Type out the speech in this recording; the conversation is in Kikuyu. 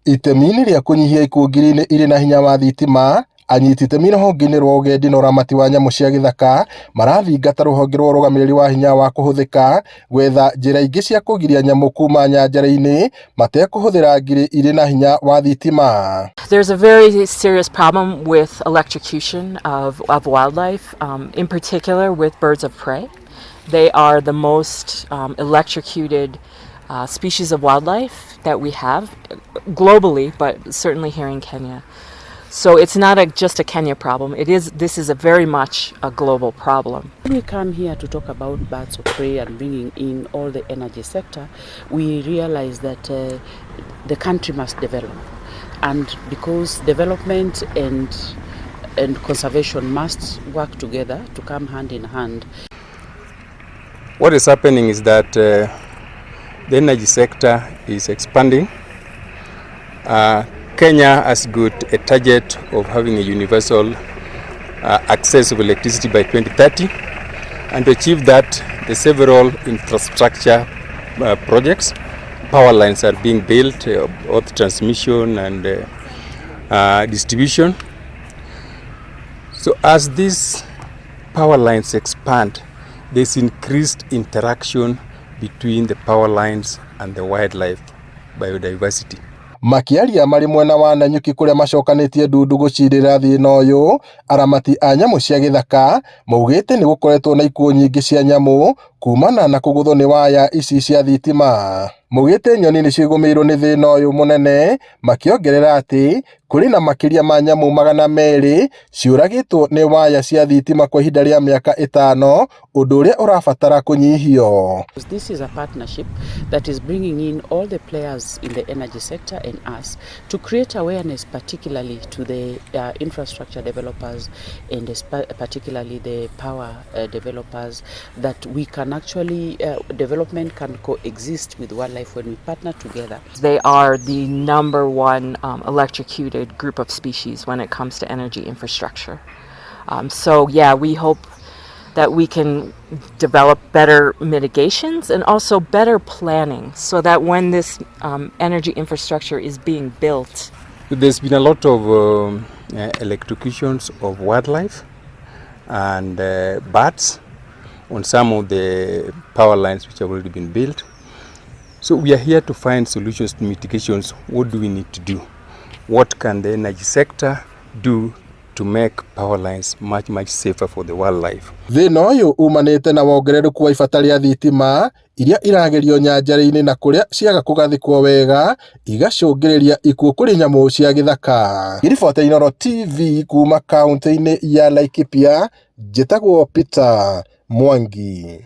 Itemi-inĩ rĩa kũnyihia ikuũ ngiri-inĩ irĩ na hinya wa thitima, anyiti itemi rũhonge-inĩ rwa ũgendi na ũramati wa nyamũ cia gĩthaka marathingata rũhonge rwa ũrũgamĩrĩri wa hinya wa kũhũthĩka gwetha njĩra ingĩ cia kũgiria nyamũ kuma nyanjara-inĩ matekũhũthĩra ngiri irĩ na hinya wa thitima. There's a very serious problem with electrocution of wildlife, in particular with birds of prey. They are the most electrocuted species of wildlife that we have globally, but certainly here in Kenya. So it's not just a Kenya problem. It is. This is a very much a global problem. When we come here to talk about birds of prey and bringing in all the energy sector, we realize that the country must develop. And because development and conservation must work together to come hand in hand. What is happening is that the energy sector is expanding. Kenya has got a target of having a universal access of electricity by 2030, and to achieve that, the several infrastructure projects, power lines are being built, both transmission and distribution. So as these power lines expand, there's increased interaction between the power lines and the wildlife biodiversity. Makĩaria marĩ mwena wa Nanyuki kũrĩa macokanĩtie ndundu gũcirĩra thĩna ũyũ, aramati a nyamũ cia gĩthaka maugĩte nĩ gũkoretwo na ikuũ nyingĩ cia nyamũ kumana na kũgũthwo nĩ waya ici cia thitima. Maugĩte nyoni nĩ cigũmĩirwo nĩ thĩna ũyũ mũnene, makĩongerera atĩ kũrĩ na makĩria ma nyamũ 200 ciũragĩtwo nĩ waya cia thitima kwa ihinda rĩa mĩaka 5, ũndũ ũrĩa ũrabatara kũnyihio. This is a partnership that is bringing in all the players in the energy sector and us to create awareness, particularly to the infrastructure developers and particularly the power developers, that we can actually, development can coexist with wildlife when we partner together. They are the number one electrocuted group of species when it comes to energy infrastructure. So yeah, we hope that we can develop better mitigations and also better planning so that when this energy infrastructure is being built, There's been a lot of electrocutions of wildlife and birds on some of the power lines which have already been built. So we are here to find solutions to mitigations. What do we need to do? What can the energy sector do to make power lines much, much safer for the wildlife? Thĩna ũyũ umanĩte na wongerereku wa ibata rĩa thitima iria iragerio nyanjara-inĩ na kũrĩa ciaga kũgathĩkwo wega igacũngĩrĩria ikuũ kũrĩ nyamũ cia gĩthaka. Ngĩribota Inooro TV kuma kaunti-inĩ ya Laikipia, njĩtagwo Peter Mwangi.